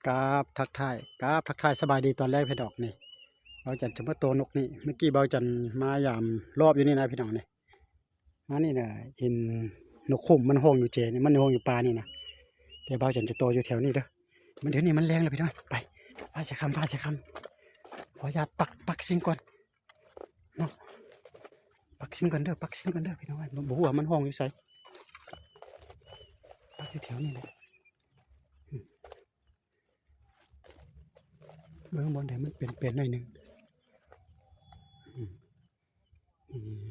ຄັບ ທັກທາຍ ຄັບ ທັກທາຍສະບາຍດີຕອນແລງພີ່ນ້ອງ. ນີ້ ບ່າວຈັນຈະມາໂຕນົກນີ້ ເມື່ອກີ້ບ່າວຈັນມາຢາມລອບຢູ່ນີ້ນະພີ່ນ້ອງ. ນີ້ ມານີ້ນະ ເຫັນນົກຂຸມມັນຮ້ອງຢູ່ເຈນີ້ ມັນຮ້ອງຢູ່ປ່ານີ້ນະ ແຕ່ບ່າວຈັນຈະໂຕຢູ່ແຖວນີ້ເດີ. ມັນ ດຽວນີ້ມັນແລງແລ້ວພີ່ນ້ອງ ໄປ ຟ້າຈະຄ່ຳ ຟ້າຈະຄ່ຳ ຂໍອະນຸຍາດປັກ ປັກຊິງກ່ອນເນາະ ປັກຊິງກ່ອນເດີ ປັກຊິງກ່ອນເດີພີ່ນ້ອງ. ບໍ່ ບໍ່ຮູ້ວ່າມັນຮ້ອງຢູ່ໃສ ປັກຢູ່ແຖວນີ້ແຫຼະ. ເບິ່ງບ່ອນໃດມັນເປັນໆໜ້ອຍໜຶ່ງ. ອືມ ອືມ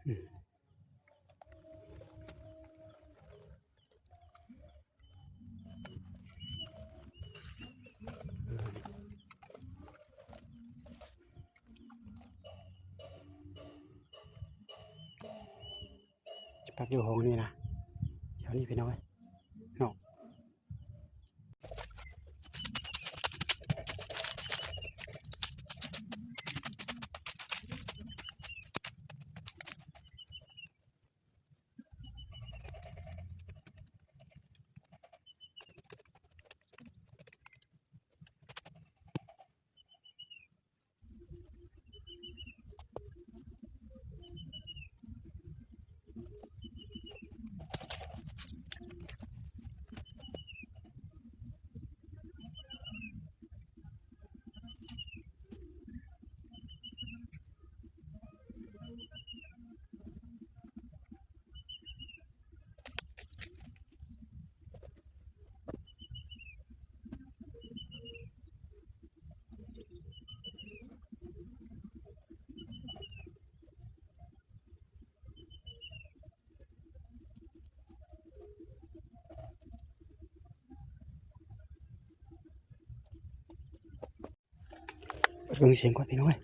ອືມ ຈະປັກຢູ່ຫ້ອງນີ້ນະ ແຖວນີ້ພີ່ນ້ອງເອີຍເນາະ. ເບິ່ງສຽງກ່ອນພີ່ນ້ອງເອີຍ.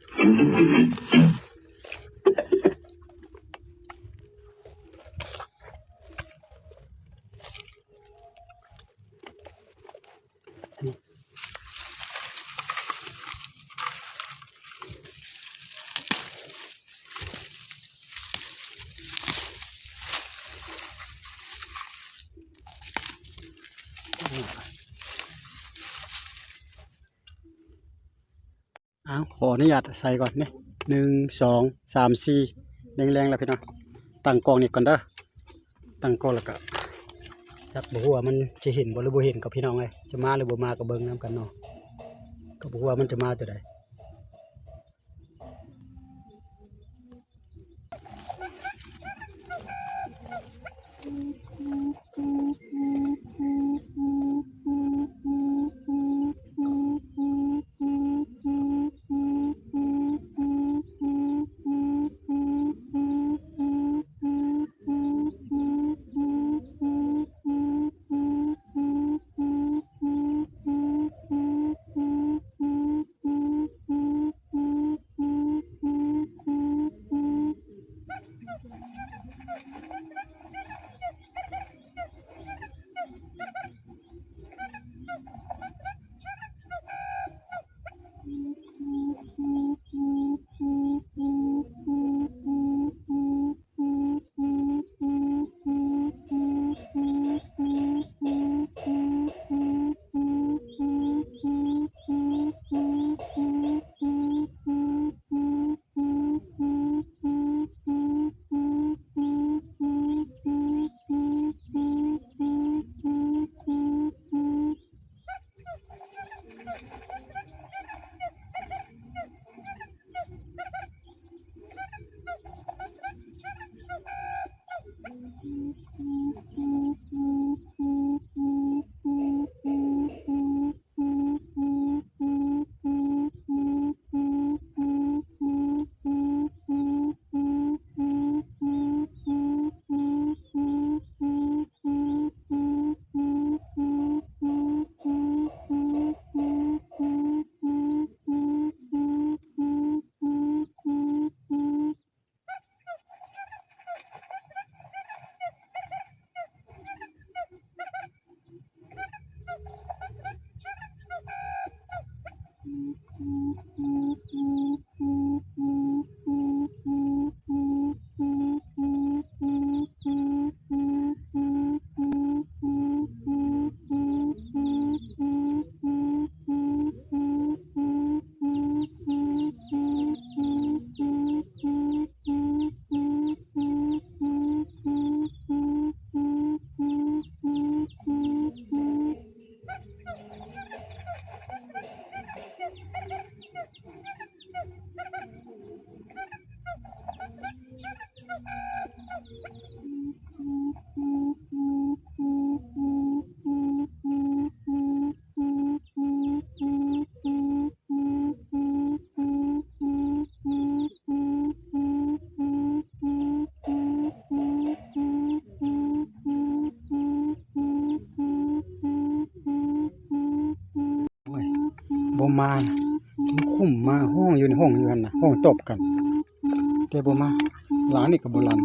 ອ້າວ ຂໍອະນຸຍາດໃສ່ກ່ອນເດ້ ໜຶ່ງ ສອງ ສາມ ສີ່ ແລງໆແລ້ວພີ່ນ້ອງ. ຕັ້ງກ້ອງນີ້ກ່ອນເດີ ຕັ້ງກ້ອງແລ້ວກະຈັກບໍ່ຮູ້ວ່າມັນຈະເຫັນບໍ່ ຫຼືບໍ່ເຫັນ ກັບພີ່ນ້ອງເອີຍ. ຈະມາ ຫຼືບໍ່ມາ ກໍເບິ່ງນຳກັນເນາະ ກໍບໍ່ຮູ້ວ່າມັນຈະມາຕົວໃດ. ບໍ່ມານະ ນະ ນະຄຸມມາຮ້ອງຢູ່ໃນຫ້ອງຢູ່ຫັ້ນນະ ຮ້ອງຕອບກັນ ແຕ່ບໍ່ມາ. ຫຼັງນີ້ກໍບໍ່ລັ່ນ.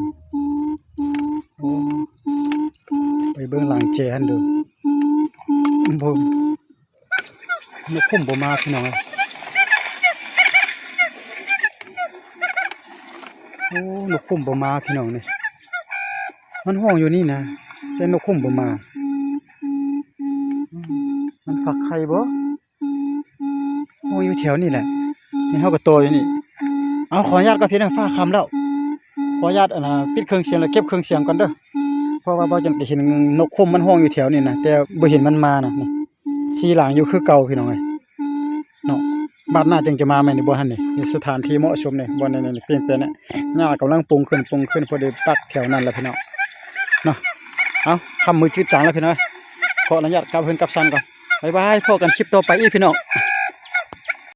ໂອ້ ໄປເບິ່ງຫຼັງແຈຫັ້ນເດີ້. ບໍ່ ນະຄຸມບໍ່ມາພີ່ນ້ອງເອີຍ. ໂອ້ ນະຄຸມບໍ່ມາພີ່ນ້ອງນີ້. ມັນຮ້ອງຢູ່ນີ້ນະ ແຕ່ນະຄຸມບໍ່ມາ. ອືມ ມັນຟັກໄຂ່ບໍ່? ໂອ້ ຢູ່ແຖວນີ້ແຫຼະ ນີ້ເຮົາກໍຕໍ່ຢູ່ນີ້. ເອົາ ຂໍອະນຸຍາດກ່ອນພີ່ນ້ອງ ຟ້າຄ່ຳແລ້ວ. ຂໍອະນຸຍາດ ອັນນ່າ ປິດເຄື່ອງສຽງ ແລ້ວເກັບເຄື່ອງສຽງກ່ອນເດີ້ ເພາະວ່າບໍ່ຈັນໄປເຫັນນົກຂົມມັນຮ້ອງຢູ່ແຖວນີ້ນະ ແຕ່ບໍ່ເຫັນມັນມານະ. ນີ້ ສີ່ຫຼັງຢູ່ຄືເກົ່າພີ່ນ້ອງເອີຍເນາະ. ບາດໜ້າຈຶ່ງຈະມາໃໝ່ນີ້ ບ່ອນຫັ້ນນີ້ ນີ້ສະຖານທີ່ເໝາະສົມນີ້ ບ່ອນນີ້ ນີ້ ນີ້ ປ່ຽນແປງນີ້ ຫຍ້າກຳລັງປຸງຂຶ້ນ ປຸງຂຶ້ນ ພໍໄດ້ປັກແຖວນັ້ນລະພີ່ນ້ອງເນາະ. ເອົາ ຄ່ຳມືຈືດຈາງລະພີ່ນ້ອງເອີຍ ຂໍອະນຸຍາດກັບເຮືອນກັບຊານກ່ອນ. ບາຍບາຍ ພໍ້ກັນຄລິບຕໍ່ໄປອີກພີ່ນ້ອງ.